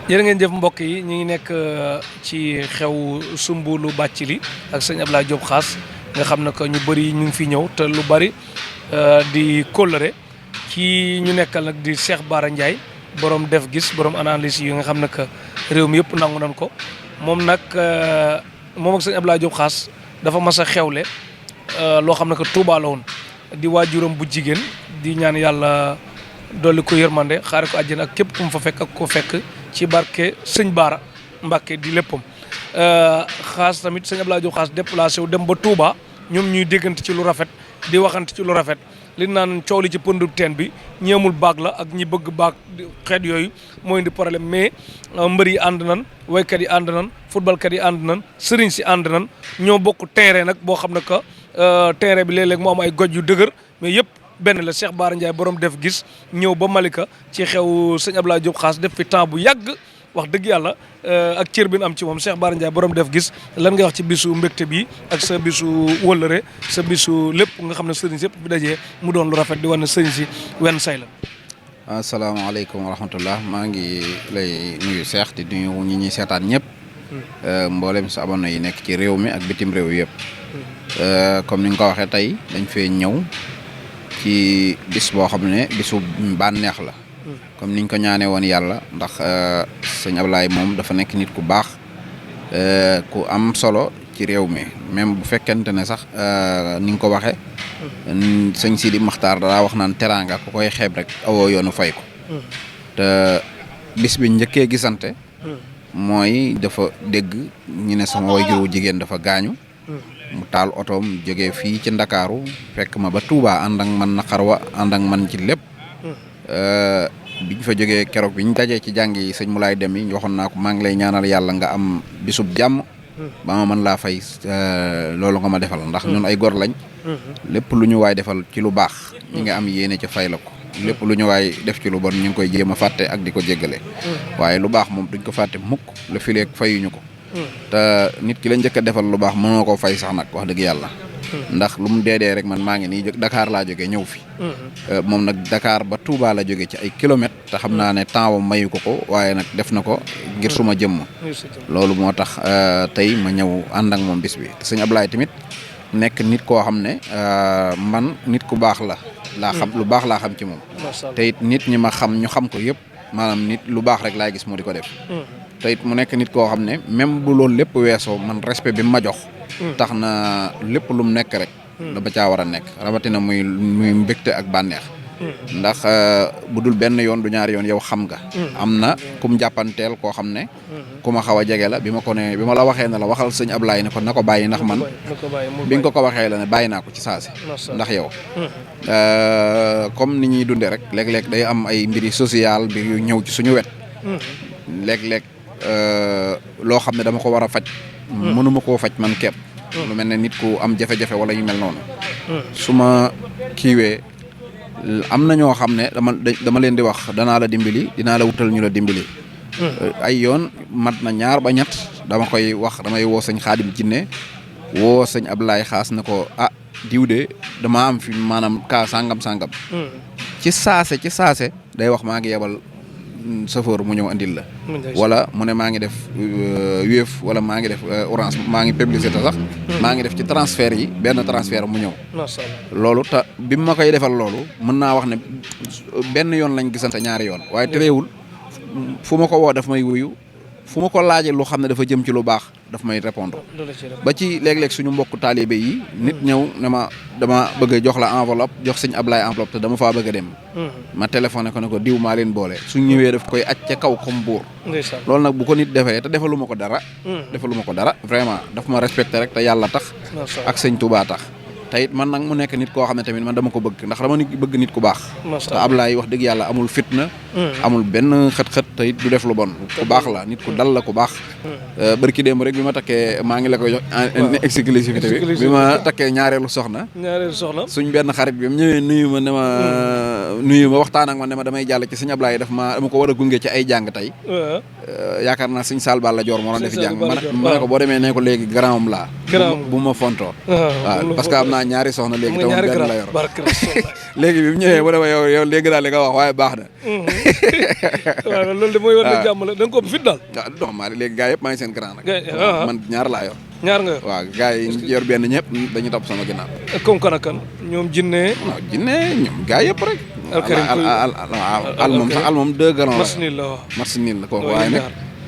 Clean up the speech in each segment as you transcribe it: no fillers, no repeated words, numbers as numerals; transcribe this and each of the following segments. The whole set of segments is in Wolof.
jërë ngeen jëf mbokk yi ñu ngi nekk ci xew Soumboulou Bathily ak sëñ Abdoulaye Diop Khass nga xam ne que ñu bëri ñu ngi fi ñëw te lu bëri di kóllëre ci ñu nekkal nag di Cheikh Bara Ndiaye borom def gis borom analyse yi nga xam ne que réew mi yëpp nangu nañ ko moom nag moom ak sëñ Abdoulaye Diop Khass dafa mas a xewle loo xam ne que Touba la woon di waajuram bu jigéen di ñaan yàlla dolli ko yërmande xaare ko àjjana ak képp ku mu fa fekk ak ko fekk ci barke sëñ Bara Mbacke di léppam Khass tamit sëñ Abdoulaye Diop Khass déplacé wu dem ba Touba ñoom ñuy déggante ci lu rafet di waxante ci lu rafet li naan coow li ci pëndub teen bi ñi amul baag la ak ñi bëgg baag xeet yooyu mooy indi problème mais mbër yi ànd nan waykat yi ànd nan footballkat yi ànd nan sëriñ si ànd nan ñoo bokk terrain nag boo xam ne que terrain bi léeg-léeg mu am ay goj yu dëgër mais yëpp benn la Cheikh Bara Ndiaye borom def gis ñëw ba Malika ci xew sëñ Abdoulaye Diop Khass def fi temps bu yàgg wax dëgg yàlla ak cër bi am ci moom Cheikh Bara Ndiaye borom def gis lan nga wax ci bisu mbégte bi ak sa bisu wëllëre sa bisu lépp nga xam ne sëriñ si yëpp bi dajee mu doon lu rafet di wane sëriñ si wenn say la. asalaamaaleykum wa rahmatullah maa ngi lay nuyu Cheikh di nuyu ñi ñuy seetaan ñëpp. mboolem sa abonné yi nekk ci réew mi ak bitim réew yëpp. comme ni nga ko waxee tey dañ fee ñëw. ci bis boo xam ne bisu bànneex la comme niñ ko ñaanee woon yàlla ndax sëñ Ablaye moom dafa nekk nit ku baax ku am solo ci réew mi même bu fekkente ne sax ni nga ko waxee sëñ Sidi Maxtaar daa wax naan teraanga ku koy xeeb rek awoo yoonu fay ko te bis bi njëkkee gisante mooy dafa dégg ñu ne sama waajur wu jigéen dafa gaañu mu taal otoom jógee fii ci Ndakaaru fekk ma ba Touba ànd ak man naqar wa ànd ak man ci lépp biñ fa jógee keroog biñ dajee ci jàng yi sëñ Moulay Dem yi waxoon naa ko maa ngi lay ñaanal yàlla nga am bisub jàmm ba ma mën laa fay loolu nga ma defal ndax ñun ay gor lañ lépp lu ñu waay defal ci lu baax ñi nga am yéene ca fay la ko lépp lu ñu waay def ci lu bon ñu ngi koy jéem a fàtte ak di ko jéggale waaye lu baax moom duñ ko fàtte mukk la fileeg fayuñu ko te nit ki la njëkk a defal lu baax mënoo koo fay sax nag wax dëgg yàlla ndax lu mu deedee rek man maa ngi nii Dakar laa jógee ñëw fi moom nag Dakar ba Touba la jógee ci ay kilomètres te xam naa ne temps wam mayu ko waaye nag def na ko ngir suma jëmm loolu moo tax tey ma ñëw ànd ak moom bis bi te sëñ Ablaye tamit nekk nit koo xam ne man nit ku baax laa xam lu baax laa xam ci moom te it nit ñi ma xam ñu xam ko yëpp maanaam nit lu baax rek laay gis moo di ko def te it mu nekk nit koo xam ne même bu loolu lépp weesoo man respect bi ma jox tax na lépp lu mu nekk rek dama caa war a nekk rawatina muy mbégte ak bànneex ndax bu dul benn yoon du ñaari yoon yow xam nga am na ku mu jàppanteel koo xam ne ku ma xaw a jege la bi ma la waxee ne la waxal sëñ Ablaye ne ko na ko bàyyi ndax man bi nga ko waxee la ne bàyyi naa ko ci saasi ndax yow comme ni ñuy dundee rek léeg-léeg day am ay mbiri social bi yu ñëw ci suñu wet léeg-léeg loo xam ne dama ko war a faj mënuma koo faj man kepp lu mel ne nit ku am jafe-jafe wala yu mel noonu su ma kiiwee am na ñoo xam ne dama leen di wax danaa la dimbali dinaa la wutal ñu la dimbali ay yoon mat na ñaar ba ñett dama koy wax damay woo sëñ Xaadim Jinne woo sëñ Ablaye Khass ne ko diw de dama am fi maanaam kaa sangam ci saase day wax maa ngi yebal chauffeur mu ñëw andil la wala mu ne maa ngi def Wave wala maa ngi def Orange maa ngi publicité sax maa ngi def ci transfert yi benn transfert mu ñëw loolu te bi ma koy defal loolu mën naa wax ne benn yoon lañ gisante ñaari yoon waaye tereewul fu ma ko woo daf may wuyu fu ma ko laajee lu xam ne dafa jëm ci lu baax daf may répondre ba ci léeg-léeg suñu mbokk taalibe yi nit ñëw ne ma dama bëgg a jox la enveloppe jox sëñ Ablaye enveloppe te dama faa bëgg a dem ma téléphoné ko ne ko diw maa leen boole suñ ñëwee daf koy aj ca kaw comme buur loolu nag bu ko nit defee te defaluma ko dara vraiment daf ma respecté rek te yàlla tax ak sëñ Touba tax te it man nag mu nekk nit koo xam ne tamit man dama ko bëgg ndax dama bëgg nit ku baax te Ablaye wax dëgg yàlla amul fitna amul benn xët-xët te it du def lu bon ku baax la nit ku dal la ku baax barki démb rek bi ma takkee maa ngi la koy jox exclusivité bi ma takkee ñaareelu soxna suñ benn xarit bi mu ñëwee nuyu ma ne ma nuyu ma waxtaan ak man ne ma damay jàll ci sëñ Ablaye dama ko war a gunge ci ay jàng tey. yaakaar naa sëñ Sall Balla Dior moo doon def jàng ma ne ko boo demee ne ko léegi grand am laa. bu ma fontoo. waaw parce que am naa ñaari soxna léegi tamit benn la yor. léegi bi mu ñëwee bu demee yow léegi daal li nga wax waaye baax na. waaw loolu de mooy war na jàmm la da nga ko fit daal. waaw dox maa léegi gars yëpp maa ngi seen grand nag. man ñaar laa yor. ñaar nga waaw gars yi yor benn ñëpp dañuy topp sama ginnaaw. comme kan ak kan ñoom Jinne. non Jinne ñoom gars yëpp rek. al moom 2 gallons la. Marcinil la waaw. Marcinil la kooku waaye nag.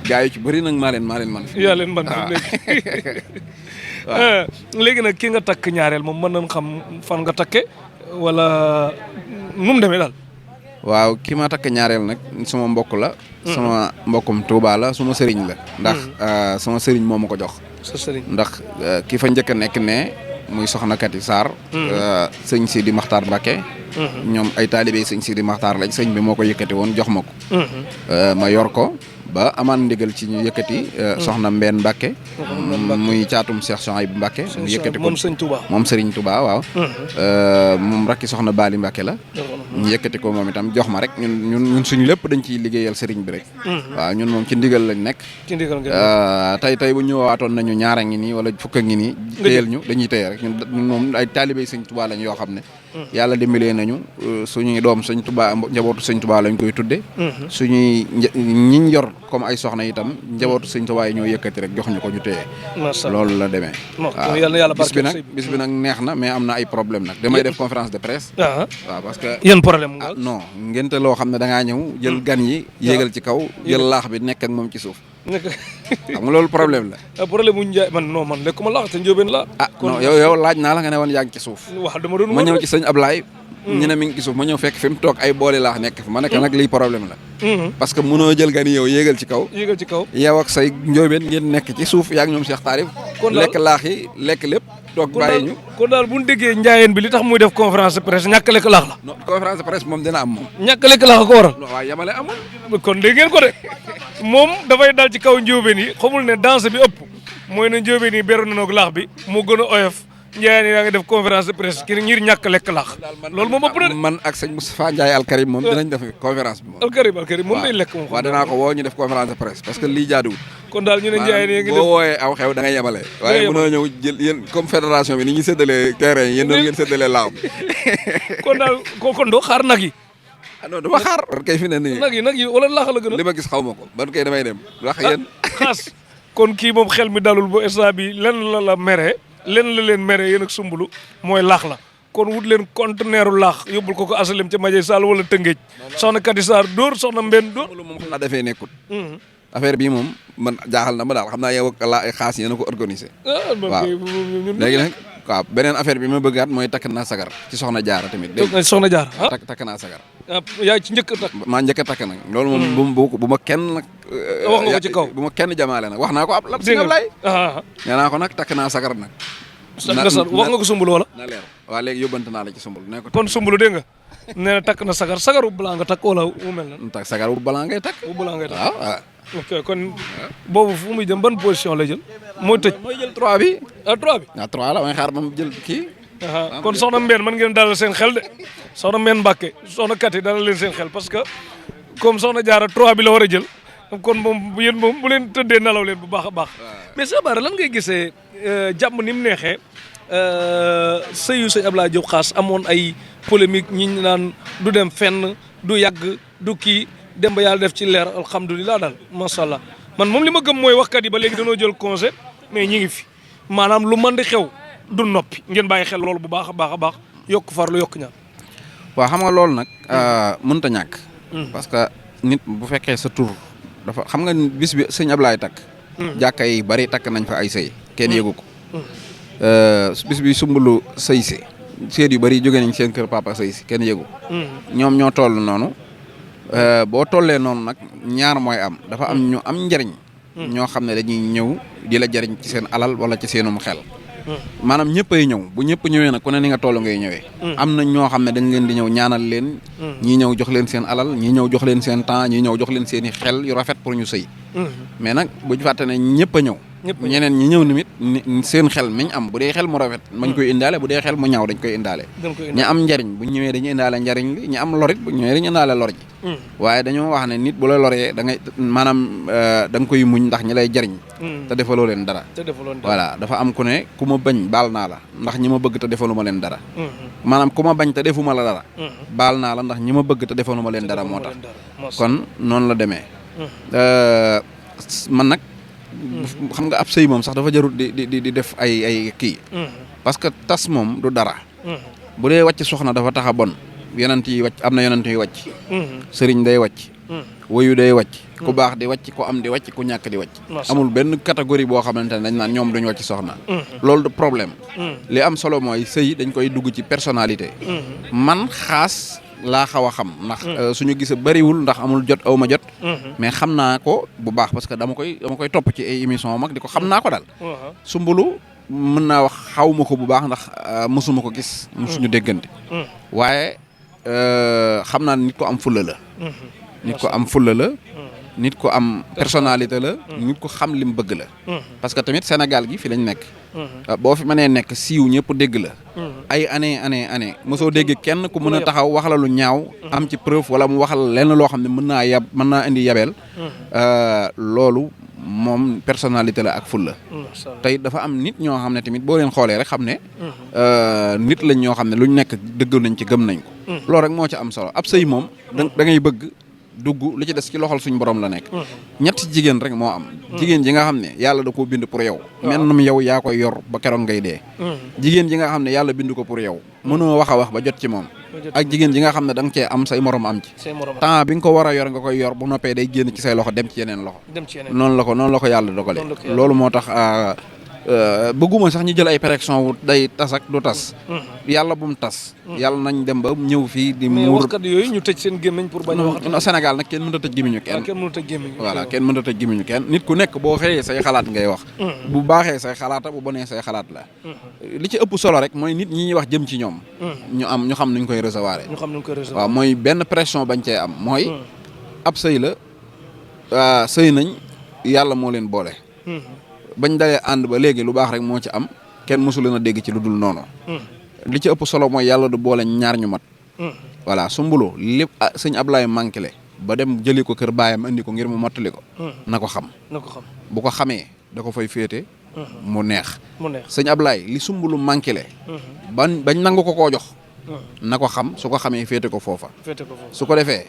gars yi ci bëri nag maa leen man. yaa leen man léegi. léegi nag ki nga takk ñaareel moom mën nañ xam fan nga takke wala nu mu demee daal. waaw ki ma takk ñaareel nag sama mbokk la. sama mbokkum Touba la suma sëriñ la. ndax sama sëriñ moo ma ko jox. sa sëriñ ndax ki fa njëkk a nekk ne muy soxna Kati Sarr. sëñ Sidi Maxtaar Mbacké. ñoom ay taalibe sëñ Sidi Maxtaar lañ sëñ bi moo ko yëkkati woon jox ma ko. ma yor ko ba amaan ndigal ci ñu yëkkati. soxna Mbène Mbacké. muy caatum Cheikh Souhaïbou Mbacké. mu yëkkati ko moom sëñ Touba. moom Serigne Touba waaw. moom rakki soxna Bali Mbacké la. ñu yëkkati ko moom itam jox ma rek ñun suñu lépp dañ ciy liggéeyal Serigne bi rek. waaw ñun moom ci ndigal lañ nekk. ci ndigal ngeen tey bu ñëwaatoon nañu ñaara ngi nii wala fukk a ngi nii. téyel ñu dañuy téye rek ñun moom ay taalibe sëñ Touba lañ yoo xam ne. yàlla dimbalee nañu suñuy doom sëñ Touba njabootu sëñ Touba lañ koy tudde suñuy ñiñ yor comme ay soxna itam njabootu sëñ Touba yi ñoo yëkkati rek jox ñu ko ñu téye. loolu la demee. waaw bis bi nag neex na mais am na ay problème nag damay def conférence de presse. waaw parce que yan problème nga. non ngente loo xam ne da ngaa ñëw jël gan yi yéegal ci kaw jël laax bi nekk ak moom ci suuf. xam nga loolu problème la. problème mu Ndiaye man lekkuma laax te njóobeen la. non yow laaj naa la nga ne woon yaa ngi ci suuf. waaw dama doon ma ñëw ci sëñ Ablaye. ñu ne mi ngi ci suuf ma ñëw fekk fi mu toog ay boole laax nekk fi ma nekk nag lii problème la. parce que mënoo jël gan yi yow yéegal ci kaw. yow ak say njóobeen ngeen nekk ci suuf yaa ngi ñoom Cheikh Tarif. lekk laax yi lekk lépp. toog bàyyi ñu kon daal bu ñu déggee njaayeen bi li tax muy def conférence de presse ñàkk lekk laax la. non conférence de presse moom dina am moom. ñàkk lekk laax ko waral. waaw yamale amul. kon dégg ngeen ko de moom dafay dal ci kaw njóobeen yi xamul ne danse bi ëpp mooy ne njóobeen yi beru nañoo laax bi moo gën a oyof njaayeen yi yaa ngi def conférence de presse ki ngir ñàkk lekk laax. loolu moom ëpp na de. man ak sëñ Moustapha Ndiaye Alkarim moom dinañ def conférence bi moom. Alkarim moom day lekk moom. waaw danaa ko woo ñu def conférence de presse parce que lii jaaduwul. kon daal ñu ne njaayeen yi ngi def boo wooyee aw xew da ngay yemale. waaye mënoo ñëw jël yéen comme fédération bi ni ñuy séddalee terrain yi yéen doon ngeen séddalee laaw bi. kon daal kon doo xaar nag yi. non dama xaar. ban kay fi ne nii nag yi wala laax la gën a. li ma gis xaw ma ko ban kay damay dem. wax yéen xaas kon kii moom xel mi dalul bu instant bi lenn la mere lenn la leen mere yéen ak sumbulu mooy laax la kon wut leen conteneeru laax yóbbul ko asalem ca Madiaye Sall wala Tëngéej soxna Kati Sarr dóor soxna Mbène dóor. loolu moom xam naa dafee nekkut. affaire bii moom man jaaxal na ma daal xam naa yow ak ay xaas yéen a ko organisé. waaw léegi nag waaw beneen affaire bi ma bëggaat mooy takk naa sagar ci soxna Jaara tamit. soxna Jaara takk naa sagar. yaa ci njëkk a takk. maa njëkk a takk nag. loolu moom bu ma kenn nag. wax nga ko ci kaw bu ma kenn jamaale nag wax naa ko ab lab. dégg nga nee naa ko nag takk naa sagar nag. wax nga ko sumbul wala. na leer waaw léegi yóbbante naa la ci sumbul. ne ko kon sumbulu dégg nga. nee na takk na sagaru balaa nga takk wala mu mel na. takk sagar bu balaa ngay takk. waaw. ok kon boobu fu muy dem ban position la jël. mooy tëj mooy jël 3 bi. 3 bi. waaw 3 la may xaar ba mu jël kii. kon soxna Mbène mën ngeen dalal seen xel de soxna Mbène Mbacké soxna Kati dalal leen seen xel parce que comme soxna Jaara 3 bi la war a jël kon moom yéen moom bu leen tëddee nelaw leen bu baax a baax. mais sa baara lan ngay gisee jàmm ni mu neexee sëyu sëñ Abdoulaye Diop Khass amoon ay polémique ñi ñu naan du dem fenn du yàgg du kii dem ba yàlla def ci leer alhamdulilah daal macha allah man moom li ma gëm mooy waxkat yi ba léegi dañoo jël congé mais ñi ngi fi maanaam lu mën di xew du noppi ngeen bàyyi xel loolu bu baax a baax yokk farlu yokk ñaan. waaw xam nga loolu nag mënut a ñàkk. parce que nit bu fekkee sa tur dafa xam nga bis bi sëñ Ablaye takk. jàkka yi bari takk nañ fa ay sëy kenn yëgu ko. bis bi sumbulu sëy si seet yu bari jóge nañ seen kër papa sëy si kenn yëgu. ñoom ñoo toll noonu. boo tollee noonu nag ñaar mooy am dafa am ñu am njariñ. ñoo xam ne dañuy ñëw di la jariñ ci seen alal wala ci seenum xel. maanaam ñëpp ay ñëw bu ñëpp ñëwee nag ku ne ni nga toll ngay ñëwee. am na ñoo xam ne dañ leen di ñëw ñaanal leen. ñii ñëw jox leen seen alal ñii ñëw jox leen seen temps ñii ñëw jox leen seen i xel yu rafet pour ñu sëy. mais nag bu ñu fàtte ne ñëpp a ñëw. ñeneen ñi ñëw nimit seen xel miñ am bu dee xel mu rafet mañ koy indaale bu dee xel mu ñaaw dañ koy indaale ñi am njariñ bu ñëwee dañuy indaale njariñ li ñi am lorit bu ñëwee dañuy indaale lor ji waaye dañoo wax ne nit bu la loree da ngay maanaam da nga koy muñ ndax ñi lay jariñ te defaloo leen dara voilà dafa am ku ne ku ma bañ baal naa la ndax ñi ma bëgg te defaluma leen dara maanaam ku ma bañ te defuma la dara baal naa la ndax ñi ma bëgg te defaluma leen dara moo tax kon noonu la demee man nag xam nga ab sëy moom sax dafa jarut di def ay kii parce que tas moom du dara bu dee wàcc soxna dafa tax a bon yonent yi wàcc am na yonent yu wàcc sëriñ day wàcc woyu day wàcc ku baax di wàcc ku am di wàcc ku ñàkk di wàcc amul benn catégorie boo xamante ne dañ naan ñoom duñ wàcc soxna loolu du problème li am solo mooy sëy dañ koy dugg ci personnalité man xaas laa xaw a xam ndax suñu gise bariwul ndax amul jot aw ma jot mais xam naa ko bu baax parce que dama koy topp ci ay émission mag di ko xam naa ko daal Soumboulou mën naa wax xaw ma ko bu baax ndax mësuma ko gis suñu déggante waaye xam naa nit ko am fulla la nit ko am fulla la nit ko am personnalité la nit ko xam lim bëgg la parce que tamit Sénégal gi fi lañ nekk boo fi mënee nekk siiw ñëpp dégg la ay année mosoo dégg kenn ku mën a taxaw wax la lu ñaaw am ci preuve wala mu waxal lenn loo xam ne mën naa indi yabeel loolu moom personnalité la ak fulla tey dafa am nit ñoo xam ne tamit boo leen xoolee rek xam ne nit lañ ñoo xam ne luñ nekk dëggal nañ ci gëm nañ ko loolu rek moo ci am solo ab sëy moom da ngay bëgg dugg li ci des ci loxol suñu borom la nekk ñetti jigéen rek moo am jigéen ji nga xam ne yàlla da koo bind pour yow mennum yow yaa koy yor ba keroog ngay dee jigéen ji nga xam ne yàlla bind ko pour yow mënoo wax a wax ba jot ci moom ak jigéen ji nga xam ne da nga cee am say morom am ci temps bi nga ko war a yor nga koy yor bu noppee day génn ci say loxo dem ci yeneen loxo noonu la ko yàlla dogale loolu moo tax bëgguma sax ñu jël ay prélection wu day tas ak du tas yàlla bu mu tas yàlla nañ dem ba ñëw fii di muur waxkat yooyu ñu tëj seen gémmiñ pour bañ a wax Sénégal nag kenn mënut a tëj gémmiñu kenn voilà kenn mënut a tëj gémmiñu kenn nit ku nekk boo xëyee say xalaat ngay wax bu baaxee say xalaata bu bonee say xalaat la li ci ëpp solo rek mooy nit ñi ñuy wax jëm ci ñoom ñu xam nuñ koy recevoir waaw mooy benn pression bañ cee am mooy ab sëy la sëy nañ yàlla moo leen boole bañ dalee ànd ba léegi lu baax rek moo ci am kenn mosu leen a dégg ci lu dul noonu li ci ëpp solo mooy yàlla du boole ñaar ñu mat voilà Soumboulou lépp sëñ Ablaye manqué ba dem jëli ko kër baayam indi ko ngir mu mottali ko na ko xam bu ko xamee da ko fay féete mu neex sëñ Ablaye li Soumboulou manqué bañ nangu ko koo jox na ko xam su ko xamee féete ko foofa su ko defee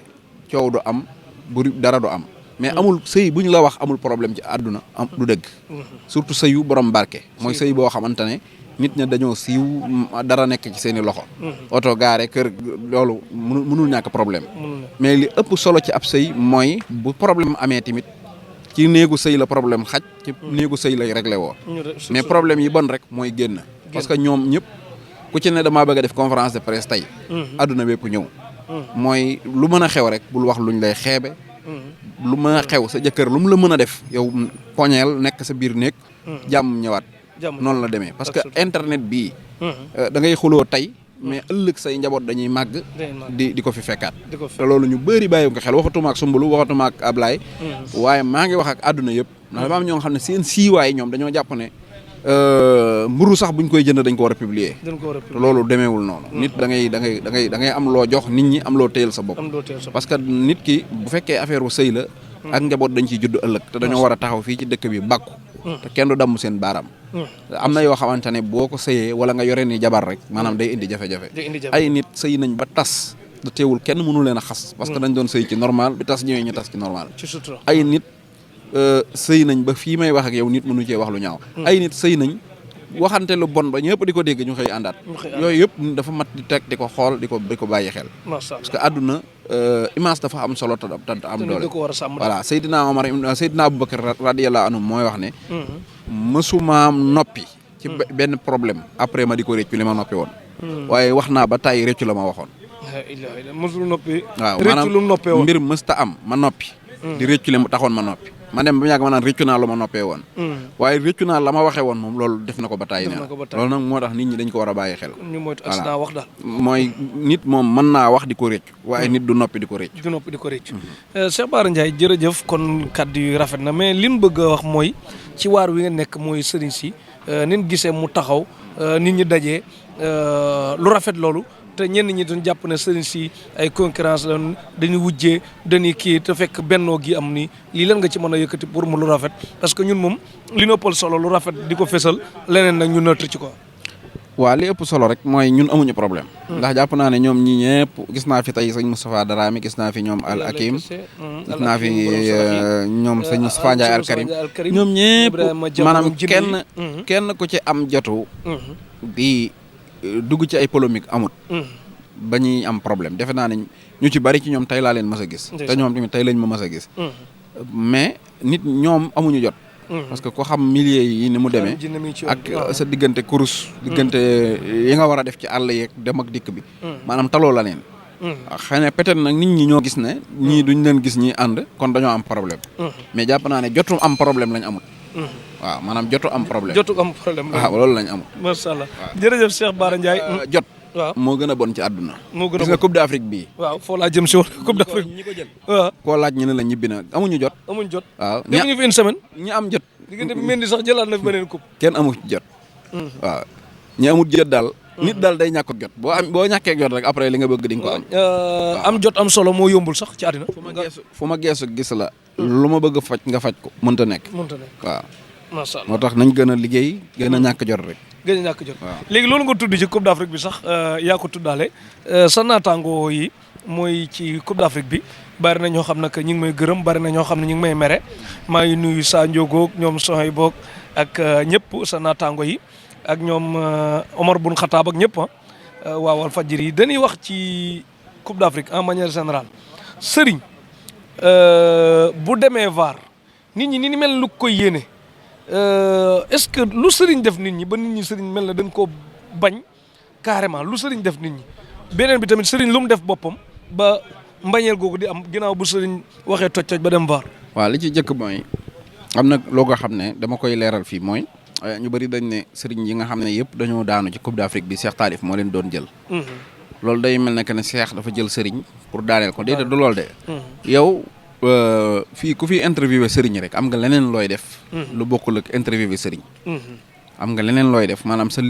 coow du am buri dara du am mais amul sëy bu ñu la wax amul problème ci àdduna am du dëgg surtout sëyu borom barke mooy sëy boo xamante ne nit ña dañoo siiw dara nekk ci seen i loxo oto gaare kër loolu mënul ñàkk problème mais li ëpp solo ci ab sëy mooy bu problème amee tamit ci néegu sëy la problème xaj ci néegu sëy lay réglé woo mais problème yi bon rek mooy génn parce que ñoom ñëpp ku ci ne damaa bëgg a def conférence de presse tey àdduna bépp ñëw mooy lu mën a xew rek bul wax luñ lay xeebe lu mën a xew sa jëkkër lu mu la mën a def yow poñeel nekk sa biir néeg jàmm ñëwaat noonu la demee parce que internet bii da ngay xuloo tey mais ëllëg say njaboot dañuy màgg di ko fi fekkaat te loolu ñu bëri bàyyi ko xel waxatuma ak Soumboulou waxatuma ak Ablaye waaye maa ngi wax ak àdduna yëpp ndax dafa am ñoo xam ne seen siiwaay ñoom dañoo jàpp ne mburu sax buñ koy jënd dañ ko war a publier te loolu demeewul noonu nit da ngay am loo jox nit ñi am loo téyel sa bopp parce que nit ki bu fekkee affaire wu sëy la ak njaboot dañ ciy judd ëllëg te dañoo war a taxaw fii ci dëkk bi bàkku te kenn du damm seen baaraam am na yoo xamante ne boo ko sëyee wala nga yore ni jabar rek maanaam day indi jafe-jafe ay nit sëy nañ ba tas da teewul kenn mënu leen a xas parce que dañ doon sëy ci normal bi tas ñëwee ñu tas ci normal ay nit sëy nañ ba fii may wax ak yow nit mënu cee wax lu ñaaw ay nit sëy nañ waxante lu bon ba ñëpp di ko dégg ñu xëy àndaat yooyu yëpp dafa mat di teg di ko xool di ko bàyyi xel parce que àdduna image dafa am solo te am doole voilà Seydina Aboubacar radiyallahu anhu mooy wax ne mësumaam noppi ci benn problème après ma di ko réccu li ma noppi woon waaye wax naa ba tàyyi réccu la ma waxoon mësul noppi waaw maanaam mbir mësta am ma noppi di réccu li ma taxoon ma noppi ma dem ba mu yàgg ma naan réccu naa lu ma noppee woon waaye réccu naa la ma waxee woon moom loolu def na ko ba tàyyi na loolu nag moo tax nit ñi dañ ko war a bàyyi xel ñu moytu accident wax daal mooy nit moom mën naa wax di ko réccu waaye nit du noppi di ko réccu Cheikh Bara Ndiaye jërëjëf kon kaddu yu rafet na mais li ñu bëgg a wax mooy ci waar wi nga nekk mooy sëriñ si nin gisee mu taxaw nit ñi dajee lu rafet loolu te ñenn ñi doon jàpp ne sëriñ si ay concurrence la dañuy wujjee dañuy kii te fekk bennoo gi am ni lii lan nga ci mën a yëkkati pour mu lu rafet parce que ñun moom li ñu ëppal solo lu rafet di ko fesal leneen nag ñu neutre ci ko waaw li ëpp solo rek mooy ñun amuñu problème ndax jàpp naa ne ñoom ñi ñëpp gis naa fi tey sëñ Moustapha Darame gis naa fi ñoom Al Hakim gis naa fi ñoom sëñ Moustapha Ndiaye Al Karim ñoom ñëpp maanaam kenn ku ci am jotu di dugg ci ay polémique amut ba ñuy am problème defe naa ne ñu ci bari ci ñoom tey laa leen mës a gis te ñoom tamit tey lañ ma mës a gis mais nit ñoom amuñu jot parce que ko xam milliers yi ni mu demee ak sa diggante kurus diggante yi nga war a def ci àll yeeg dem ak dikk bi maanaam taloo la neen xëy na peut-être nag nit ñi ñoo gis ne ñii duñ leen gis ñi ànd kon dañoo am problème mais jàpp naa ne jotu am problème lañ amul waaw maanaam jotu am problème waaw loolu lañ amul macha allah jërëjëf Cheikh Bara Ndiaye jot waaw moo gën a bon ci àdduna moo gën a gis nga Coupe d'Afrique bii waaw foo laa jëm si woon Coupe d'Afrique ñi ko jël waaw koo laaj ñu ne la ñibbi na amuñu jot waaw defuñu fi une semaine ñi am jot diggante bi mel ni sax jëlaat na fi beneen coupe kenn amu jot waaw ñi amul jot daal nit daal day ñàkk jot boo ñàkkee jot rek après li nga bëgg di nga ko am am jot am solo moo yombul sax ci àddina fu ma geesu gis la lu ma bëgg faj nga faj ko mënta nekk waaw macha allah moo tax nañ gën a liggéey gën a ñàkk jot rek gën a ñàkk jot léegi loolu nga tudd ci Coupe d'Afrique bi sax yaa ko tuddaale sa naataango yi mooy ci Coupe d'Afrique bi bari na ñoo xam ne que ñu ngi may gërëm bari na ñoo xam ne ñu ngi may mere maa ngi nuyu Sa Ndiogo ñoom Sohay boog ak ñëpp sa naataango yi ak ñoom Omar Bun Xataab ak ñëpp waa Walfadjri yi dañuy wax ci Coupe d'Afrique en manière générale sëriñ bu demee VAR nit ñi ni mel lu koy yéene est-ce que lu sëriñ def nit ñi ba nit ñi sëriñ mel na dañ koo bañ carrément lu sëriñ def nit ñi beneen bi tamit sëriñ lu mu def boppam ba mbañeel googu di am ginnaaw bu sëriñ waxee toj ba dem VAR. waaw li ci jëkk mooy am na loo nga xam ne dama koy leeral fii mooy ñu bëri dañ ne sëriñ yi nga xam ne yëpp dañoo daanu ci Coupe d'Afrique bi Cheikh Talif moo leen doon jël. loolu day mel ne que ne Cheikh dafa jël sëriñ pour daaneel ko déedéet du loolu de. yow fii ku fi interviewé sëriñ rek am nga leneen looy def. lu bokkul ak interviewé sëriñ. am nga leneen looy def maanaam sa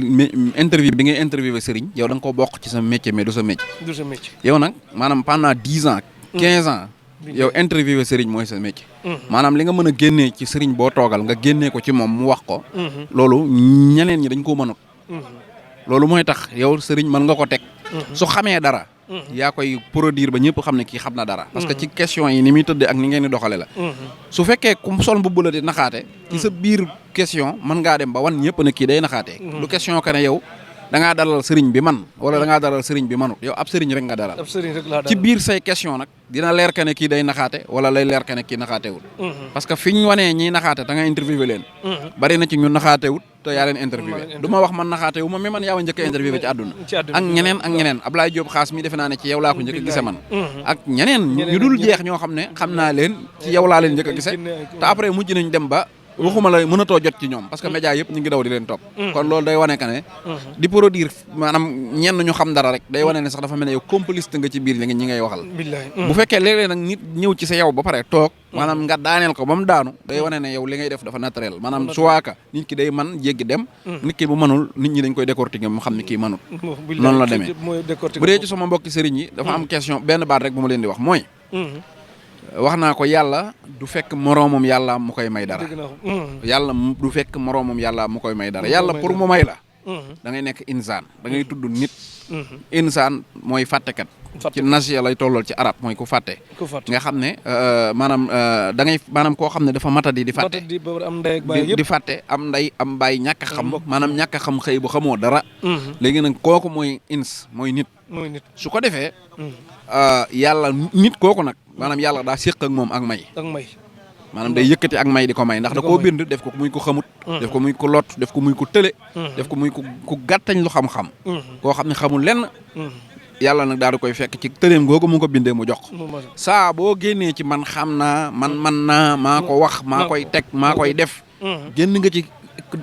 interview bi ngay interviewé sëriñ yow da nga ko bokk ci sa métier mais du sa métier. du sa métier yow nag maanaam pendant 10 ans. 15 ans. yow interviewé sëriñ mooy sa métier. maanaam li nga mën a génnee ci sëriñ boo toogal nga génnee ko ci moom mu wax ko. loolu ñeneen ñi dañ koo mënut. loolu mooy tax yow sëriñ mën nga ko teg. su xamee dara. yaa koy produire ba ñëpp xam ne kii xam na dara. parce que ci question yi ni muy tëddee ak ni ngeen di doxale la. su fekkee ku sol mbubb la di naxaate. ci sa biir question mën ngaa dem ba wan ñëpp ne kii day naxaatee. du question que ne yow da ngaa dalal sëriñ bi man wala da ngaa dalal sëriñ bi manut yow ab sëriñ rek nga dalal. ab sëriñ rek laa dalal ci biir say question nag dina leer que ne kii day naxaate wala lay leer que ne kii naxaatewul. parce que fi ñu wanee ñiy naxaate da nga interviewé leen. bari na ci ñu naxaatewut te yaa leen interviewé du ma wax man naxaatewu ma mais man yaa ma njëkk a interviewé ci àdduna ak ñeneen Ablaye Diop xaas mi defe naa ne ci yow laa ko njëkk a gise man ak ñeneen ñu dul jeex ñoo xam ne xam naa leen ci yow laa leen njëkk a gise te après mujj nañ dem ba waxuma la mënatoo jot ci ñoom parce que média yëpp ñu ngi daw di leen topp kon loolu day wane que ne di produire maanaam ñenn ñu xam dara rek day wane ne sax dafa mel ne yow complice nga ci biir ñi ngay waxal bu fekkee léeg-léeg nag nit ñëw ci sa yow ba pare toog maanaam nga daaneel ko ba mu daanu day wane ne yow li ngay def dafa naturel maanaam suwaaka nit ki day man jéggi dem nit ki bu mënul nit ñi dañ koy décortiquer mu xam ne kii mënul noonu la demee bu dee ci sama mbokki sëriñ yi dafa am question benn baat rek bu ma leen di wax mooy wax naa ko yàlla du fekk moroomam yàlla mu koy may dara yàlla du fekk moroomam yàlla mu koy may dara yàlla pour mu may la da ngay nekk insaan da ngay tudd nit insaan mooy fàttekat ci nasiya lay tollool ci arab mooy ku fàtte nga xam ne maanaam da ngay maanaam koo xam ne dafa matadi di fàtte di fàtte am nday am baay ñàkk a xam maanaam ñàkk a xam xëy bu xamoo dara léegi nag kooku mooy mooy nit su ko defee yàlla nit kooku nag maanaam yàlla daa séq ak moom ak may maanaam day yëkkati ak may di ko may ndax da koo bind def ko muy ko xamut def ko muy ko lot def ko muy ko tële def ko muy ku gàttañ lu xam-xam koo xam ne xamul lenn yàlla nag daal di koy fekk ci tëreem googu mu ko bindee mu jox saa boo génnee ci man xam naa man naa maa ko wax maa koy teg maa koy def génn nga ci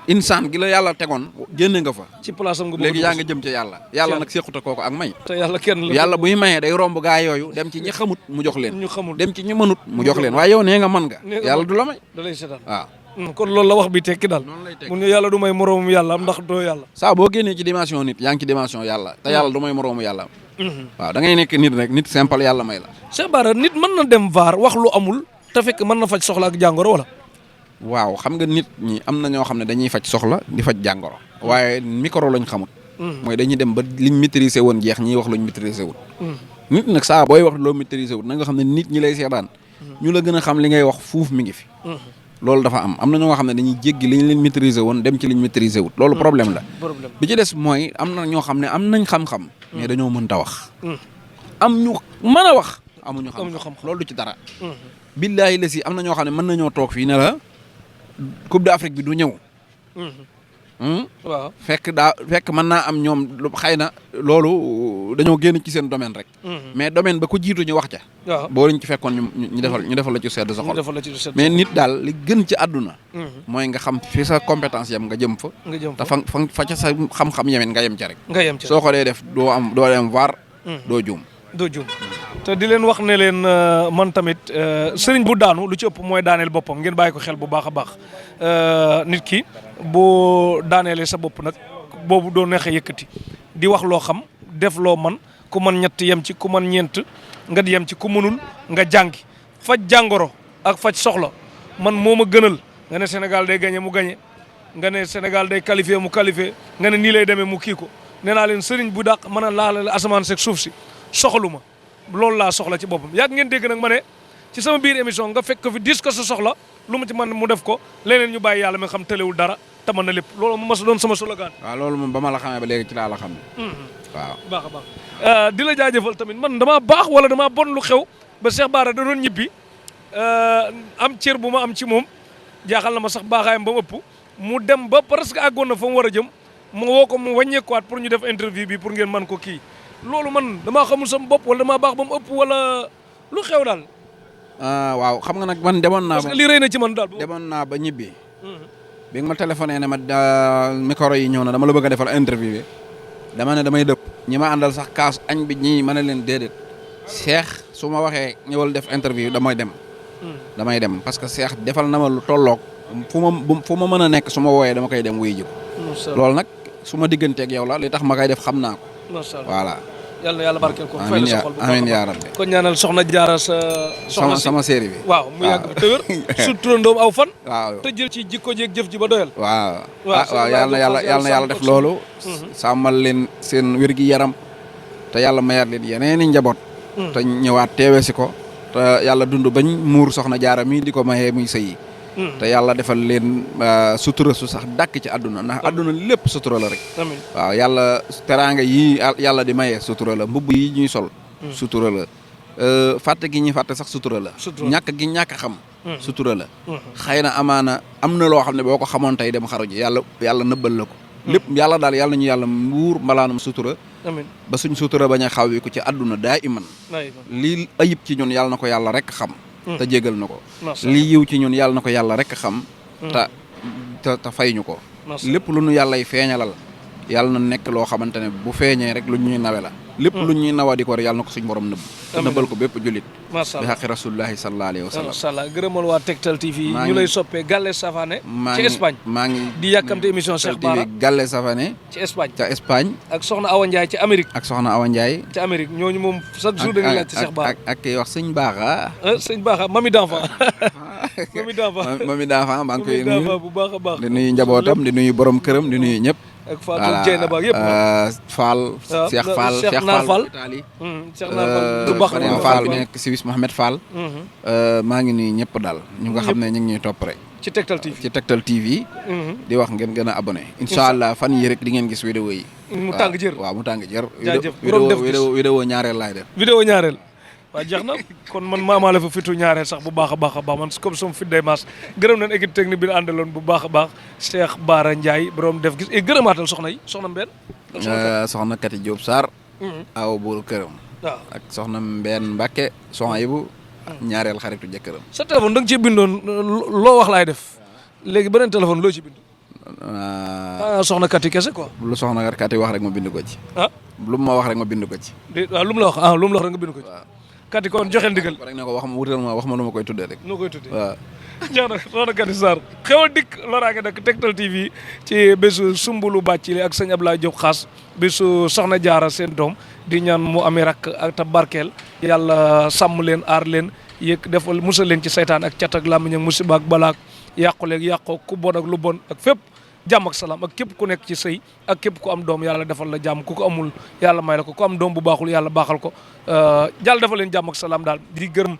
insaan gi la yàlla tegoon génn nga fa ci place am nga léegi yaa nga jëm ci yàlla nag séquta kooku ak may te yàlla kenn la yàlla buy mayee day romb gaa yooyu dem ci ñi xamut mu jox leen ñu xamul dem ci ñi mënut mu jox leen waaye yow nee nga mën nga yàlla du la may da lay seetaan waaw kon loolu la wax bi tekki daal noonu lay tekki mun yàlla du may moroomum yàlla am ndax doo yàlla saa boo génnee ci dimension nit yaa ngi ci dimension yàlla te yàlla du may moroomu yàlla waaw da ngay nekk nit rek nit simple yàlla may la Cheikh Bara nit mën na dem vaar wax lu amul te fekk mën na faj soxla ak jàngoro wala waaw xam nga nit ñi am na ñoo xam ne dañuy faj soxla di faj jàngoro waaye micro lañ xamut mooy dañuy dem ba liñ maîtriser woon jeex ñiy wax luñ maîtriser wut nit nag saa booy wax loo maîtriser wut na nga xam ne nit ñi lay seetaan ñu la gën a xam li ngay wax fuuf mi ngi fi loolu dafa am na ñoo xam ne dañuy jéggi liñ leen maîtriser woon dem ci liñ maîtriser wut loolu problème la bi ci des mooy am na ñoo xam ne am nañ xam-xam mais dañoo mënta wax am ñu mën a wax amuñu xam loolu du ci dara billaahi la si am na ñoo xam ne mën nañoo toog fii ne la Coupe d'Afrique bi du ñëw waaw fekk mën naa am ñoom xëy na loolu dañoo génn ci seen domaine rek mais domaine ba ko jiitu ñu wax ca waaw boo lañ ci fekkoon ñu defal la ci sedd sa xol mais nit daal li gën ci àdduna mooy nga xam fi sa compétence yam nga jëm fa te fa ca sa xam-xam yemen nga yem ca rek soo ko dee def doo dem var doo juum te di leen wax ne leen man tamit sëriñ bu daanu lu ci ëpp mooy daaneel boppam ngeen bàyyi ko xel bu baax a baax nit ki boo daaneelee sa bopp nag boobu doo neexee yëkkati di wax loo xam def loo man ku man ñett yem ci ku man ñeent nga di yem ci ku mënul nga jàngi faj jàngoro ak faj soxla man moo ma gënal nga ne Sénégal day gagné mu gagné nga ne Sénégal day qualifié mu qualifié nga ne nii lay demee mu kii ko nee naa leen sëriñ bu dàq mën a laalale asamaan seeg suuf si soxalu ma loolu laa soxla ci boppam yàgg ngeen dégg nag ma ne ci sama biir émission nga fekk ko fi dis ko sa soxla lu mu ci man mu def ko leneen ñu bàyyi yàlla mi nga xam tëlewul dara te mën na lépp loolu mu mas doon sama slogan. waaw loolu moom ba ma la xamee ba léegi ci laa la xam ne waaw baax a baax di la jaajëfal tamit man damaa baax wala damaa bon lu xew ba Cheikh Bara da doon ñibbi am cër bu ma am ci moom jaaxal na ma sax baaxaayam ba mu ëpp mu dem ba presque àggoon na fa mu war a jëm mu woo ko mu wàññeekuwaat pour ñu def interview bi pour ngeen mën ko kii loolu man damaa xamul sama bopp wala damaa baax ba mu ëpp wala lu xew daal. waaw xam nga nag man demoon naa. parce que lii rëy na ci man daal. demoon naa ba ñibbi. bi nga ma téléphoné ne ma micro yi ñëw na dama la bëgg a defal interview bi dama ne damay dëpp ñi ma àndal sax kaas añ bi ñii ma ne leen déedéet Cheikh su ma waxee ñëwal def interview damay dem. damay dem parce que Cheikh defal na ma lu tolloog fu ma mën a nekk su ma wooyee dama koy dem wuy jëm. loolu nag su ma digganteeg yow la li tax ma koy def xam naa ko. macha allah voilà. yàlla na yàlla barkeel ko. fay la sa xol bu baax amiin yaa rabbi. kon ñaanal soxna Jaara sa. soxna si sama série bi. waaw mu yàgg te wér. su turandoom aw fan. waaw te jël ci jikko jeeg jëf ji ba doyal. waaw waaw yàlla na yàlla def loolu. sàmmal leen seen wér gi yaram. te yàlla mayaat leen yeneeni njaboot. te ñëwaat teewe si ko. te yàlla dund bañ muur soxna Jaara mi di ko mayee muy sëyi. te yàlla defal leen sutura su sax dàkk ci àdduna ndax àdduna lépp sutura la rek. amiin waaw yàlla teraanga yi yàlla di maye sutura la mbubb yi ñuy sol. sutura la fàtte gi ñuy fàtte sax sutura la. ñàkk gi ñàkk xam. sutura la. xëy na amaana am na loo xam ne boo ko xamoon tey dem xaru ji yàlla nëbbal la ko. lépp yàlla daal yàlla ñu yàlla mbuur mbalaanum sutura. amiin ba suñ sutura bañ a xaw wi ko ci àdduna daa iman. lii ayib ci ñun yàlla na ko yàlla rek xam. te jégal na ko lii yiw ci ñun yàlla na ko yàlla rek xam te fay ñu ko lépp lu ñu yàllay feeñalal yàlla na nekk loo xamante ne bu feeñee rek lu ñuy nawe la lépp lu ñuy nawa di ko rek yàlla na ko suñ borom nëbb te nëbbal ko bépp jullit bi xaqi rasulullahi sallallahu alayhi wa sallam macha allah gërëmal waa Tektal TV ñu lay soppee Galle Savané ci Espagne maa ngi di yàkkamte émission Cheikh Bara Galle Savané ci Espagne ca Espagne ak soxna Awa Ndiaye ci Amérique ci Amérique ñooñu moom chaque jour dañuy laaj ci Cheikh Bara ak kiy wax sëñ Baaxa sëñ Baaxa mami d'enfant mami d'enfant maa ngi koy nuyu bu baax a baax di nuyu njabootam di nuyu borom këram di nuyu ñëpp ak Fatou Dieng ba yëpp Cheikh Fall Italie Cheikh Naar Fall bu baax Fall nekk Suisse Mohamed Fall maa ngi nuyu ñëpp daal ñu nga xam ne ñu ngi ñuy topp rek ci Tektal TV di wax ngeen gën a abonné incha allah fan yi rek di ngeen gis vidéo yi mu tàng jër waaw mu tàng jër vidéo ñaareel laay def vidéo ñaareel waaw jeex na kon man maamaa la fa fitu ñaareel sax bu baax a baax man comme sama fit day maas gërëm nañ équipe technique bi àndaloon bu baax a baax Cheikh Bara Ndiaye borom def gis gërëmaatal soxna yi soxna Mbène soxna Kati Diop Sarr aw buuru këram. waaw ak soxna Mbène Mbacke soxna Ibu. ñaareel xaritu jëkkëram. sa téléphone da nga ci bindoon loo wax laay def léegi beneen téléphone loo ci bind. soxna Kati kese quoi. lu soxna Kati wax rek ma bind ko ci. lu mu ma wax rek ma bind ko ci. waaw lu mu la wax lu mu la wax rek nga bind ko ci. waaw Kati kon joxe ndigal. rek ne ko wax ma wutal ma wax ma nu ma koy tuddee rek. noo koy tuddee waaw. jox na soxna Kati Sarr Xeweul dikk loraange nag Tektal TV ci bésu Soumboulou Bathily ak sëñ Abdoulaye Diop Khass bésu soxna Jaara seen doom di ñaan mu amee rakk ak ta barkeel yàlla sàmm leen aar leen yëg defal musal leen ci saytaan ak cat ak làmmiñ ak musiba ak balaak yàquleeg yàqoo ku bon ak lu bon ak fépp jàmm ak salaam ak képp ku nekk ci sëy ak képp ku am doom yàlla defal la jàmm ku ko amul yàlla may la ko ku am doom bu baaxul yàlla baaxal ko yàlla defal leen jàmm ak salaam daal di gërëm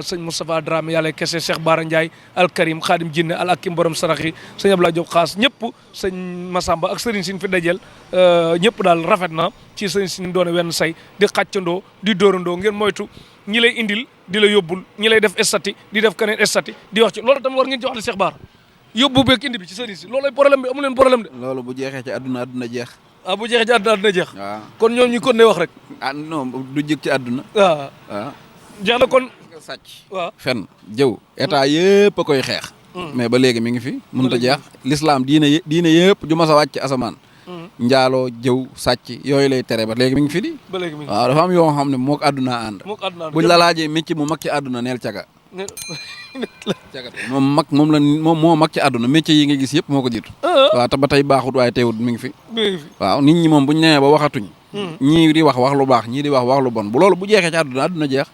sëñ Moustapha Dramé yàlla kese Cheikh Bara Ndiaye Al Karim Khadim Jinne Al Akim borom sarax yi sëñ Abdoulaye Diop Khass ñëpp sëñ Massamba ak sëriñ sin fi dajel ñëpp daal rafet na ci sëriñ sin doone wenn say di xàccandoo di dóorandoo ngeen moytu ñi lay indil di la yóbbul ñi lay def estati di def keneen estati di wax ci loolu tamit war ngeen ci wax Cheikh Bara yóbbu beeg indi bi ci sëriñ si loolay problème bi amu leen problème de. loolu bu jeexee ci àdduna jeex. bu jeexee ci àdduna jeex. waaw kon ñoom ñu kon ne wax rek. non du jëg ci àdduna. waaw jeex na kon. sàcc. waaw fen jëw état yëpp a koy xeex. mais ba léegi mi ngi fi mënut a jeex. l'islam diine yëpp ju mas a wàcc asamaan. njaaloo jëw sàcc yooyu lay tere ba léegi mi ngi fi di. ba léegi mi ngi waaw dafa am yoo xam ne moog àdduna ànd. buñ la laajee métier mu mag ci àdduna neel caga. moom moo mag ci àdduna métier yi nga gis yëpp moo ko jiitu. waaw te ba tey baaxut waaye teewut mi ngi fi. waaw nit ñi moom buñ nemee ba waxatuñ. ñii di wax lu baax ñii di wax lu bon bu loolu bu jeexee ci àdduna jeex.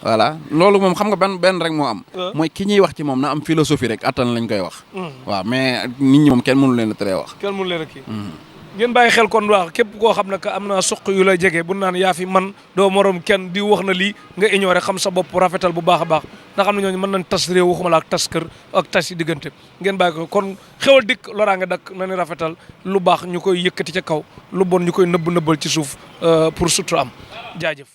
voilà loolu moom xam nga benn rek moo am. mooy ki ñuy wax ci moom na am philosophie rek attan lañ koy wax. waaw mais nit ñi moom kenn mënu leen a teree wax. kenn mënu leen a kii. ngeen bàyyi xel kon wax képp koo xam ne que am naa suq yu lay jege bu naan yaa fi man doo morom kenn di wax na lii nga ignoré xam sa bopp rafetal bu baax a baax ndax xam ne ñooñu mën nañ tas réew waxuma la ak tas kër ak tas yi diggante ngeen bàyyi ko kon Xeweul dikk loraange dakk na ni rafetal lu baax ñu koy yëkkati ca kaw lu bon ñu koy nëbbal ci suuf pour sutura am jaajëf